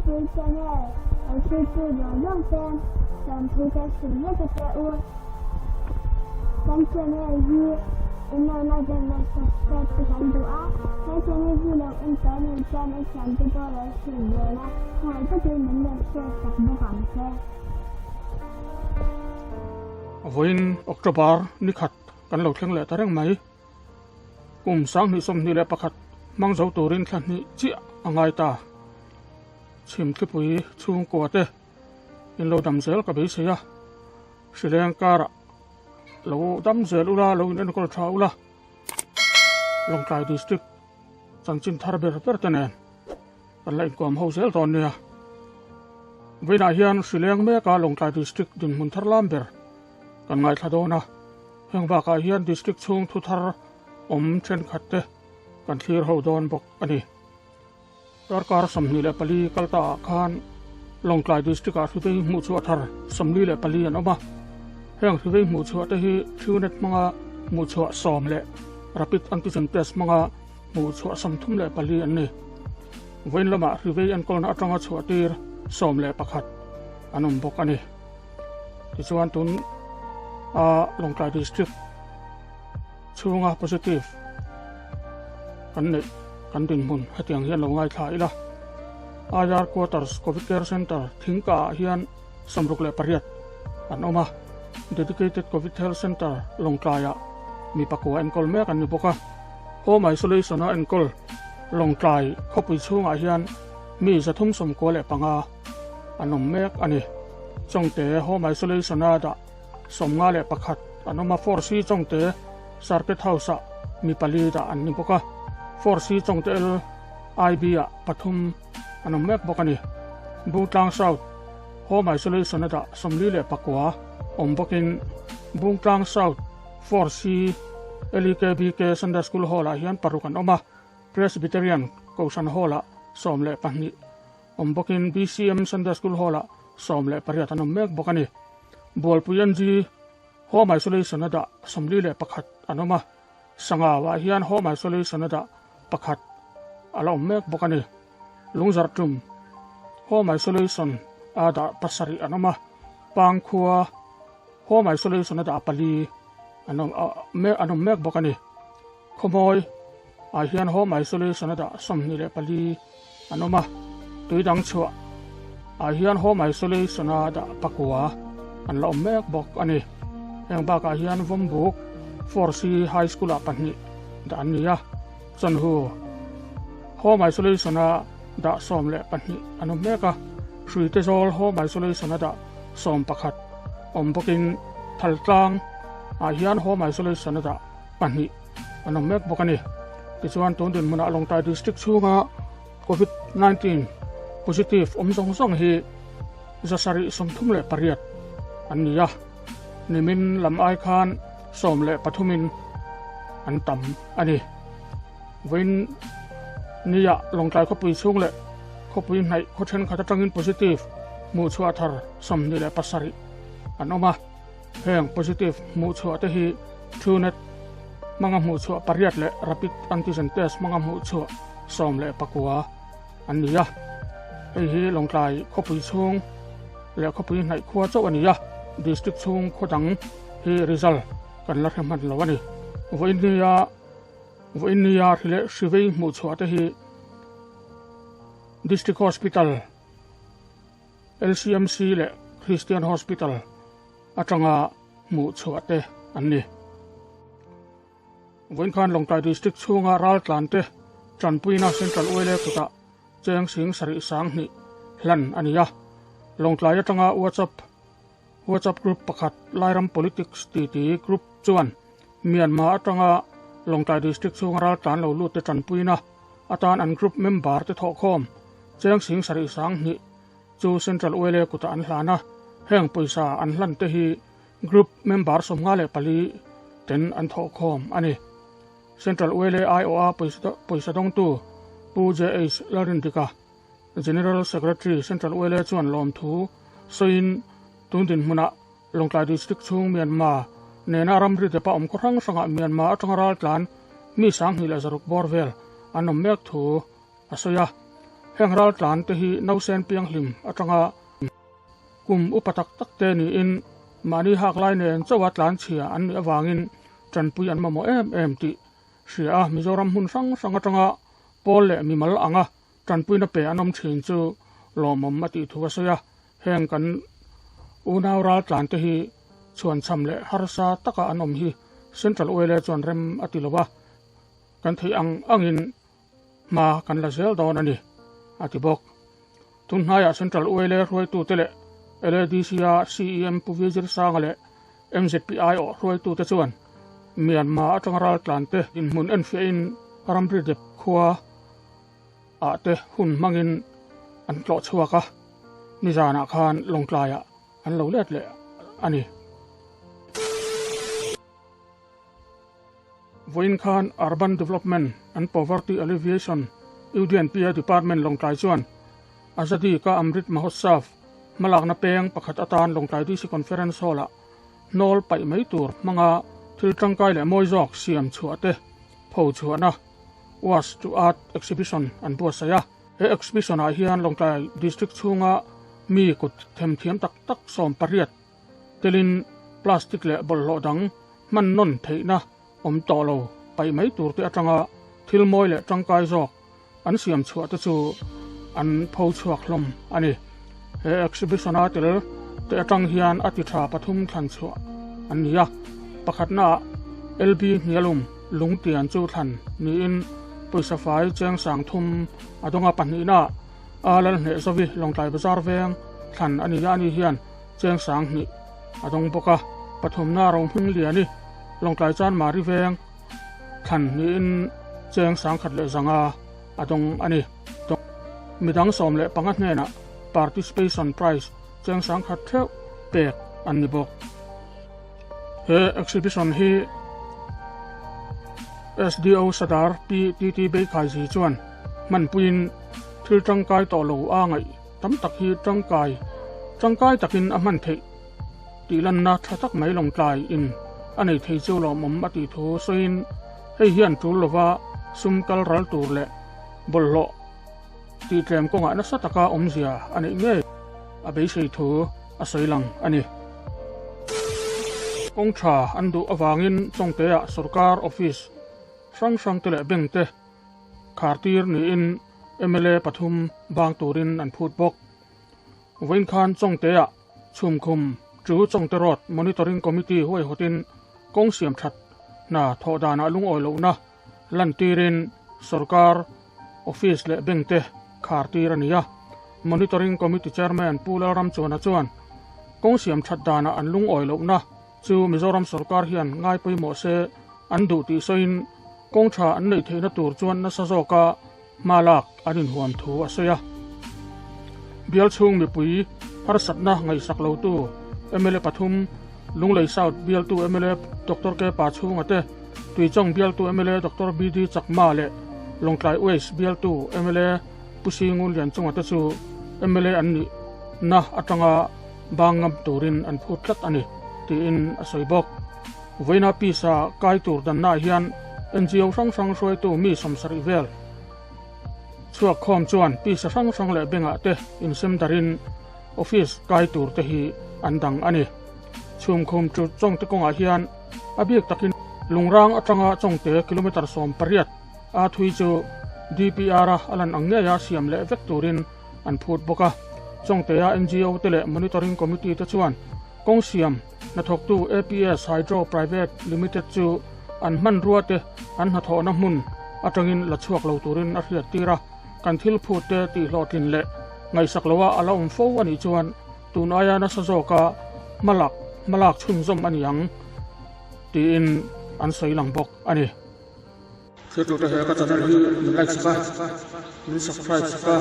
Thlipui channel lo thirtu zawng zawng te lawmthu kan hrilh vek a che u. Kan channel hi in lo like leh subscribe te kan duh a, he channel hi lo en tawh nih chuan i thiante pawh lo hrilh ve la, khawngaih takin min lo share sak bawk ang che. Vawiin October ni khat kan lo thleng leh ta reng mai. Kum 2021 hmang zo turin thla hnih chiah a ngai ta. Chhim thlipui chhungkua te in lo dam zel ka beisei a, hrileng karah lo dam zel ula lo in enkawl tha ula, Lawngtlai District chanchin thar ber ber te nen kan la inkuam ho zel dawn nia. Vawiinah hian hrileng meka Lawngtlai District dinhmun thar lam ber kan ngaithla dawn a. Heng bakah hian District chhung thu thar awm thenkhat te kan thlir ho dawn bawk a ni. Darkar 24 kal ta ah khan Lawngtlai District ah hrivei hmuhchhuah thar 44 an awm a. Heng hrivei hmuhchhuah te hi Truenat hmanga hmuhchhuah sawm leh Rapid Antigen Test hmanga hmuhchhuah 34 an ni. Vawiin lamah hrivei enkawlna atanga chhuah tir 11 an awm bawk a ni. Tichuan tun a Lawngtlai District chhunga positive kan neih kan dinhmun hetiang hian lo ngaithla ila. IR Quarters Covid Care Center Thingka ah hian 68 an awm a, Dedicated Covid Health Center Lawngtlai ah mi pakua enkawl mek an ni bawk a. Home Isolation a enkawl Lawngtlai khawpui chhungah hian mi 395 an awm mek a ni. Chawngte Home Isolation a dah 51 an awm a, Force hi Chawngte Circuit House ah mi pali dah an ni bawk a, Force hi Chawngte LIB ah pathum an awm mek bawk a ni. Bungtlang South Home Isolation a dah 49 awm bawkin Bungtlang South Force hi LEKBK Sunday School Hall ah hian paruk an awm a, Presbyterian Kohhran Hall ah 12 awm bawkin BCM Sunday School Hall-ah 18 an awm mek bawk a ni. Bualpui NG Home Isolation a dah 41 an awm a, Sangau-ah hian Home Isolation a dah pakhat a la awm mek bawk a ni. Lungzarhtum Home Isolation a dah pasarih an awm a, Pangkhua Home Isolation a dah pali an awm mek bawk a ni. Khawmawi ah hian Home Isolation a dah 24 an awm a, tui dang chhuah ah hian Home Isolation a dah pakua an la awm mek bawk a ni. Heng bakah hian Vawmbuk 4C High School ah pahnih dah an ni a, Chawnhu Home Isolation a dah 12 an awm mek a, Hruitezawl Home Isolation a dah 11 awm bawkin Thaltlang ah hian Home Isolation a dah pahnih an awm mek bawk a ni. Tichuan tun dinhmunah Lawngtlai District chhunga Covid-19 positive awm zawng zawng hi 738 an ni a, nimin lam ai khan 13 in an tam a ni. Vawiin nia Lawngtlai khawpui chhung leh khawpui hnaih khaw thenkhat atangin positive hmuhchhuah thar 27 an awm a. Heng positive hmuhchhuah te hi Truenat hmanga hmuhchhuah pariat leh Rapid Antigen Test hmanga hmuhchhuah 19 an ni a. Hei hi Lawngtlai khawpui chhung leh khawpui hnaih khua chauh a ni a, District chhung khaw dang hi result kan la hre hman lo a ni. Vawiin vawiin nia hri leh hri vei hmuhchhuah te hi District Hospital, LCMC leh Christian Hospital atanga hmuh chhuah te an ni. Vawiin khan Lawngtlai District chhunga raltlan te tanpuina Central Oile kutah cheng sing sarih sang hnih hlan a ni a. Lawngtlai atanga WhatsApp WhatsApp group pakhat Lairam Politics titi group chuan Myanmar atanga Lawngtlai District chhunga raltlan lo lut te tanpuina atan an group member te thawhkhawm cheng sing sarih sang hnih chu Central Oile kutah an hlan a, heng pawisa an hlan te hi group member 54 ten an thawhkhawm a ni. Central Oile aiawha pawisa dawngtu Pu JH Lalrindika, General Secretary Central Oile chuan lawmthu sawiin tun dinhmunah Lawngtlai District chhung Myanmar nena ramri depa awm khaw hrang hrangah Myanmar atanga raltlan mi 2600 bawr vel an awm mek thu a sawi a. Heng raltlan te hi nausen pianghlim atanga kum upa tak tak te niin mahni hak lai nen chauha tlanchhia an nih avangin tanpui an mamawh em em tih hria a. Mizoram hmun hrang hrang atanga pawl leh mimal anga tanpuina pe an awm thin chu lawmawm a tih thu a sawi a. Heng kan unau raltlan te hi chhuanchham leh harsa taka an awm hi Central Oil chuan rem a ti lo a, kan theih ang angin hma kan la zel dawn a ni, a ti bawk. Tunhnaiah Central Oil hruaitute leh LADC-a CEM Pu Vizirsanga leh MZPI awh hruaitute chuan Myanmar atanga raltlante dinhmun enfiahin ramri dep khua ah te hun hmangin an tlawh chhuak a, nizanah khan Lawngtlaiah an lo let leh a ni. Vawiin khan Urban Development and Poverty Alleviation, UDNPA, Department Lawngtlai chuan Azadi Ka Amrit Mahotsav hmalakna peng pakhat atan Lawngtlai DC Conference Hall-ah hnawl paih mai tur hmanga thil tangkai leh mawi zawk siam chhuah te pho chhuahna Waste to Art Exhibition an buatsaih a. He exhibition-ah hian Lawngtlai District chhunga mi kut themthiam tak tak 18 telin plastic leh bawlhhlawh dang hman nawn theihna awm tawh lo paih mai tur te atanga thil mawi leh tangkai zawk an siam chhuah te chu an pho chhuak hlawm a ni. He exhibition-a tel te atang hian a ti tha pathum thlan chhuah an ni a, pakhatnaah LB Hnialum Lungtian chu thlan niin pawisa fai cheng sang thum a dawng a, pahnihnaah A Lalhnehzovi Lawngtlai Bazar veng thlan a ni a, ani hian cheng sang hnih a dawng bawk a, pathumna Rohming Liani Lawngtlai Chanmari veng thlan niin cheng sangkhat leh zanga a dawng a ni. Midang 15 hnenah Participation Prize cheng sangkhat theuh pek an ni bawk. He exhibition hi SDO Sadar Pi TT Beikhaiji chuan hmanpuiin thil tangkai tawh lo a ngaih tam tak hi tangkai tangkai takin a hman theih tih lanna tha tak mai Lawngtlai in a nei thei chu lawmawm a tih thu sawiin hei hian tul lova sum kal ral tur leh bawlhhlawh tih tlem kawngah nasa taka awmzia a neih ngei a beisei thu a sawi lang a ni. Kawng tha an duh avangin Chawngteah sorkar office hrang hrang te leh bank te khar tir niin mla pathum bang turin an phut bawk. Vawiin khan Chawngteah chhumkhum chu Chawngte Road Monitoring Committee huaihawtin kawng siam that hna thawh danah lungawi lohna lantirin sorkar office leh bank te khar tir a ni a. Monitoring Committee Chairman Pu Lalramchuana chuan kawng siam that danah an lungawi lohna chu Mizoram sorkar hian ngai pawimawh se an duh tih sawiin kawng tha an neih theihna tur chuan nasa zawka hma lak an inhuam thu a sawi a. Bial chhung mipui harsatna ngaihsak lotu mla pathum, Lunglei South bialtu mla Doctor K Pachhunga te, Tuichawng bialtu mla Doctor BD Chakma leh Lawngtlai West bialtu mla Pu Singun Lianchunga te chu mla an nihna atanga bang ngam turin an phut tlat a ni, tiin a sawi bawk. Vawiina pisa kai tur dannaah hian NGO hrang hrang hruaitu mi 70 vel chhuak khawm chuan pisa hrang hrang leh bengah te insem darin office kai tur te hi an dang a ni. Chhumkhum chu Chawngte kawngah hian a bik takin Lungrang atanga Chawngte kilometre 18 a thui chu DPR a a lan ang ngeia siam leh vek turin an phut bawk a. Chawngtea NGO te leh Monitoring Committee te chuan kawng siam hnathawktu APS Hydro Private Limited chu an hmanrua te an hnathawhna hmun atangin la chhuak lo turin a hriat tir a, kan thil phut te tihhlawhtlin leh ngaihsak loa a la awm fo a nih chuan tun aia nasa zawka hmalak hmalak chhunzawm a ni ang tiin an sawi lang bawk a ni. Thiltute he ka channel hi min like sak a, min subscribe sak a,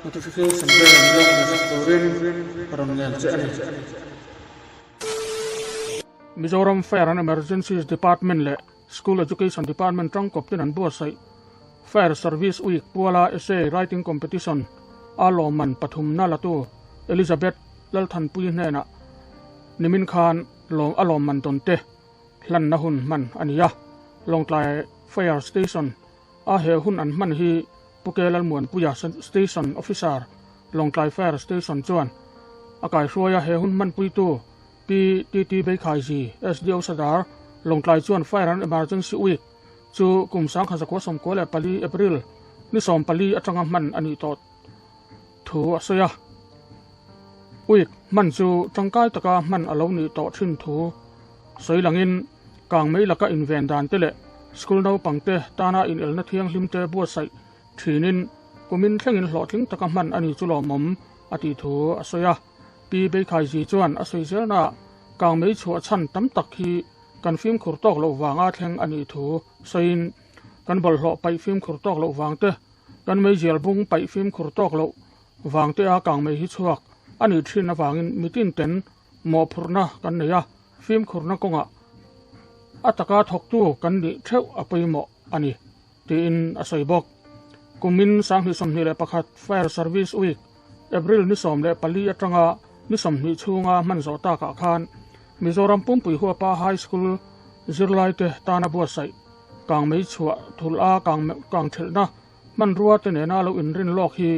notification bell min lo hmu sak turin ka rawn ngen che a ni. Mizoram Fire and Emergencies Department leh School Education Department tangkawp ten an buatsaih Fire Service Week puala Essay Writing Competition a lawmman pathumna latu Elizabeth Lalthanpui hnenah nimin khan a lawmman dawn te hlanna hun hman a ni a. Lawngtlai Fire Station a he hun an hman hi Pu Ke Lalmuanpuia Station Officer Lawngtlai Fire Station chuan a kaihruai a, he hun hmanpuitu Pi TT Beikhaiji, SDO Sadar, Lawngtlai chuan Fire and Emergency Week chu kum 1994 April ni 14 atanga hman a nih tawh thu a sawi a. Week hman chu tangkai taka hman a lo nih tawh thin thu sawi langin kangmei laka inven dan te leh school naupangte tana inelna thianghlim te buatsaih thinin kumin thlengin hlawhtling taka hman a ni chu lawmawm a tih thu a sawi a. Pi Beikhaiji chuan a sawi zelnaah kangmei chhuah chhan tam tak hi kan fimkhur tawk loh vanga thleng a nih thu sawiin kan bawlhhlawh paih fimkhur tawk loh vang te, kan meizial bung paih fimkhur tawk loh vang te a kangmei hi chhuak a nih thin avangin mitin ten mawhphurhna kan nei a, fimkhurna kawngah a taka thawktu kan nih theuh a pawimawh a ni, tiin a sawi bawk. Kumin 2021 Fire Service Week, April ni 14 atanga ni 20 chhunga hman zawh takah khan Mizoram pumpui huapa High School zirlaite tana buatsaih kangmei chhuah thulh a kang thelhna hmanrua te nena lo inrin lawk hi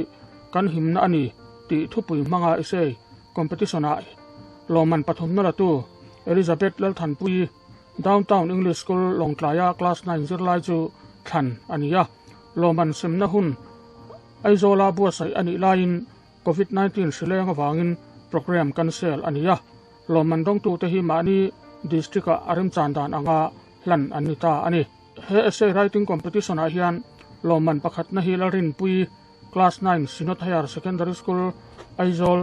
kan himna a ni tih thupui hmanga essay competition ah lawmman pathumna latu Elizabeth Lalthanpuii Downtown English School Lawngtlaia Class 9 zirlai chu thlan a ni a, lawmman semna hun Aizawla buatsaih a nih laiin Covid 19 hrileng avangin programme cancel a ni a, lawmman dawngtute hi mahni district ah a remchan dan anga hlan an ni ta a ni. He essay writing competition ah hian lawmman pakhatna hi Lalrinpuii, Class 9, Synod Higher Secondary School, Aizawl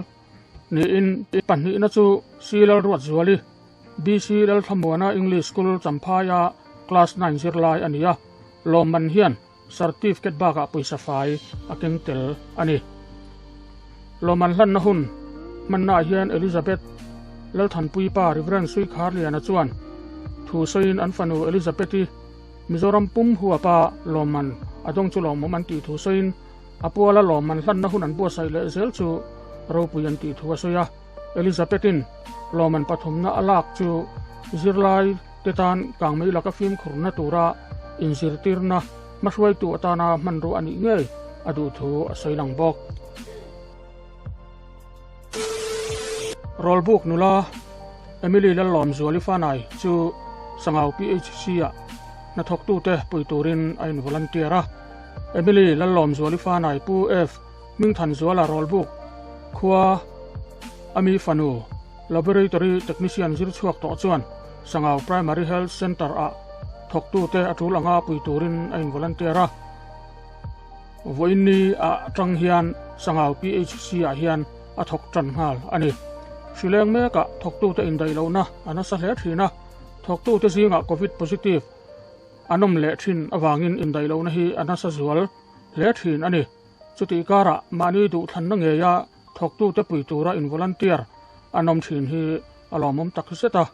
niin pahnihna chu C Lalruatzuali, BC Lalthlamuana English School, Champhaia Class 9 zirlai a ni a, lawmman hian certificate bakah pawisa fai a keng tel a ni. Lawmman hlanna hun hmannaah hian Elizabeth Lalthanpuii pa Rev. Suikharliana chuan thu sawiin an fanu Elizabeth-i Mizoram pum huapa lawmman a dawng chu lawmawm an tih thu sawiin a puala lawmman hlanna hun an buatsaih leh zel chu ropui an tih thu a sawi a. Elizabeth-in lawmman pathumna a lak chu zirlai te tan kangmei laka fimkhurna tura inzirtirna hmahruaitu atana hmanrua a nih ngei a duh thu a sawi lang bawk. Rawlbuk nula Emily Lallawmzuali Fanai chu Sangau PHC-ah hnathawktute pui turin a involunteer a. Emily Lallawmzuali Fanai Pu F. Hmingthanzuala Rawlbuk khua a mi fanu Laboratory Technician zir chhuak tawh chuan Sangau Primary Health Centre-ah thawktute a tul anga pui turin a involunteer a. Vawiinni ah tang hian Sangau PHC-ah hian a thawk tan nghal a ni. Hrileng mekah thawktute indaih lohna a nasa hle thin a, thawktute zingah Covid positive an awm leh thin avangin indaih lohna hi a nasa zual hle thin a ni. Chutih karah mahni duhthlanna ngeia thawktute pui tura involunteer an awm thin hi a lawmawm tak zet a.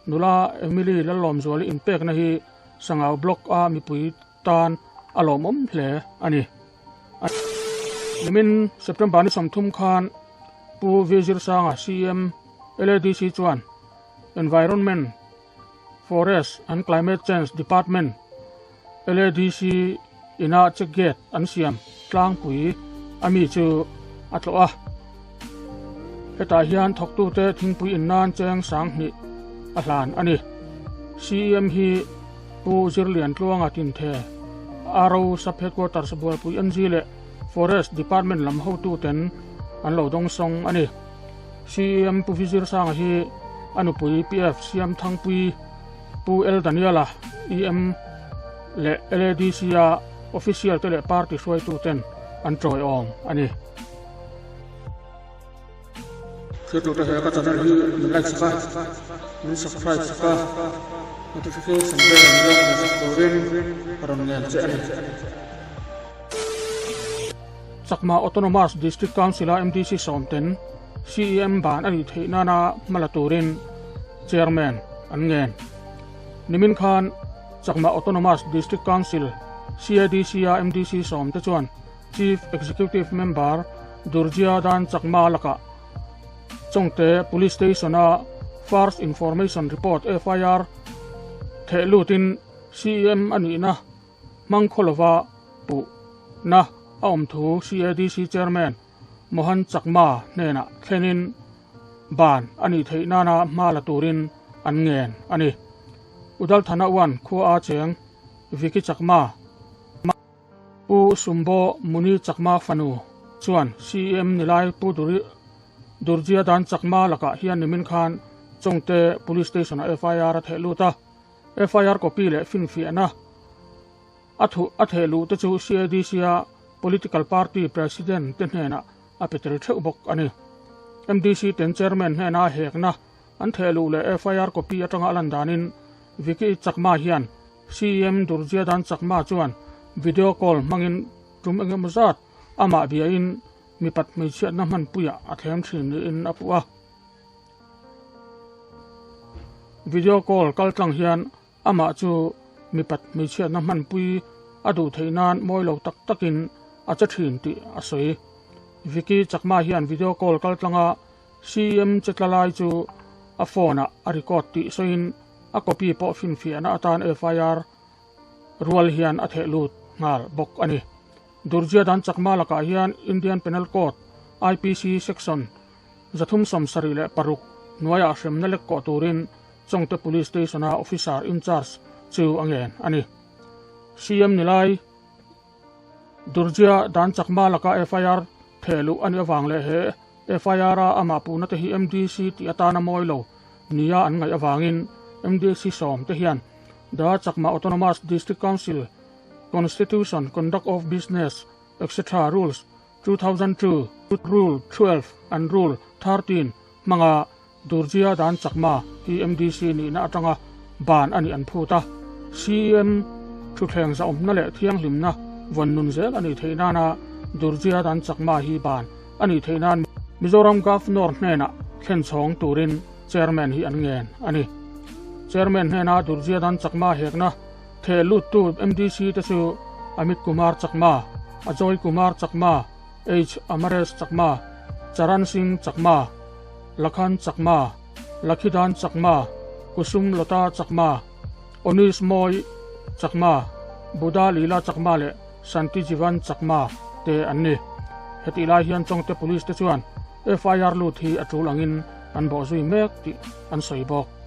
Nula Emily Lallawmzuali inpekna hi Sangau Block-a mipui tan a lawmawm hle a ni. Nimin September ni 30 khan Pu V Zirsanga CM LADC chuan Environment, Forest and Climate Change Department, LADC, ina check gate an siam tlangpui a mi chu a tlawh a. Hetah hian thawktute thingpui in nan cheng 2000 a hlan a ni. CEM hi Pu Zirlian Tluanga Tinthe, RO Sub Headquarters Bualpui NG leh Forest Department lam hotuten an lo dawngsawng a ni. CEM Pu Vizirsanga hi a nupui PF Siamthangpui, Pu L Daniela, EM leh LADC-a official te leh party hruaituten an tawiawm a ni. Thiltute he ka channel hi min like sak a, min subscribe sak a, notification bell min lo hmuh sak turin ka rawn ngen che a ni. Chakma Autonomous District Council-a MDC sawmten CEM ban a nih theih nana hma la turin Chairman an ngen. Nimin khan Chakma Autonomous District Council, CADC-a MDC sawmte chuan Chief Executive Member Durjia Dan Chakma lakah Chawngte Police Station-a First Information Report, FIR, theh lutin CEM a nihna hmang khaw lova puhna a awm thu CADC Chairman Mohan Chakma hnenah thlenin ban a nih theih nana hma la turin an ngen a ni. Udalthana uan khua a cheng Vicky Chakma, Pu Sumbo Muni Chakma fanu chuan CEM nilai Pu Durjia Dan Chakma lakah hian nimin khan Chawngte Police Station-ah FIR a theh lut a, FIR copy leh finfiahna a thuh a theh luh te chu CADC-a Political Party President te hnenah a pe tel theuh bawk a ni. MDC ten Chairman hnena hekna an theh luh leh FIR copy atanga a lan danin Vicky Chakma hian CEM Durjia Dan Chakma chuan video call hmangin tum engemaw zat amah biain mipat hmeichhiatna hmanpuiah a thleng thin niin a puh a. Video call kaltlang hian amah chu mipat hmeichhiatna hmanpui a duh theih nan mawi lo tak takin a che thin tih a sawi. Vicky Chakma hian video call kaltlanga CEM che tla lai chu a phone ah a record tih sawiin a copy pawh finfiahna atan FIR rual hian a theh lut nghal bawk a ni. Durjia Dan Chakma lakah hian Indian Penal Code, IPC, Section 376 hnuaiah hremna lek kawh turin Chawngte Police Station-a Officer in Charge chu a ngen a ni. CM Nilai Durjia Dan Chakma laka FIR theh luh a nih avang leh he FIR-a amah puhna te hi MDC tih atana mawi lo nia an ngaih avangin MDC sawm te hian The Chakma Autonomous District Council Constitution Conduct of Business etc Rules 2002 Rule 12 and Rule 13 hmanga Durjia Dan Chakma hi MDC nihna atanga ban a nih an phut a. CEM thutthleng zahawmna leh thianghlimna vawn nun zel a nih theih nana Durjia Dan Chakma hi ban a nih theih nan Mizoram Governor hnenah thlen chhawng turin Chairman hi an ngen a ni. Chairman hnena Durjia Dan Chakma hekna theh luttu MDC te chu Amit Kumar Chakma, Ajoy Kumar Chakma, H. Amaresh Chakma, Charan Singh Chakma, Lakhan Chakma, Lakhidan Chakma, Kusum Lata Chakma, Onish Moi Chakma, Buddha Lila Chakma leh Shanti Jivan Chakma te an ni. Hetih lai hian Chawngte Police te chuan FIR lut hi a tul angin an bawhzui mek tih an sawi bawk.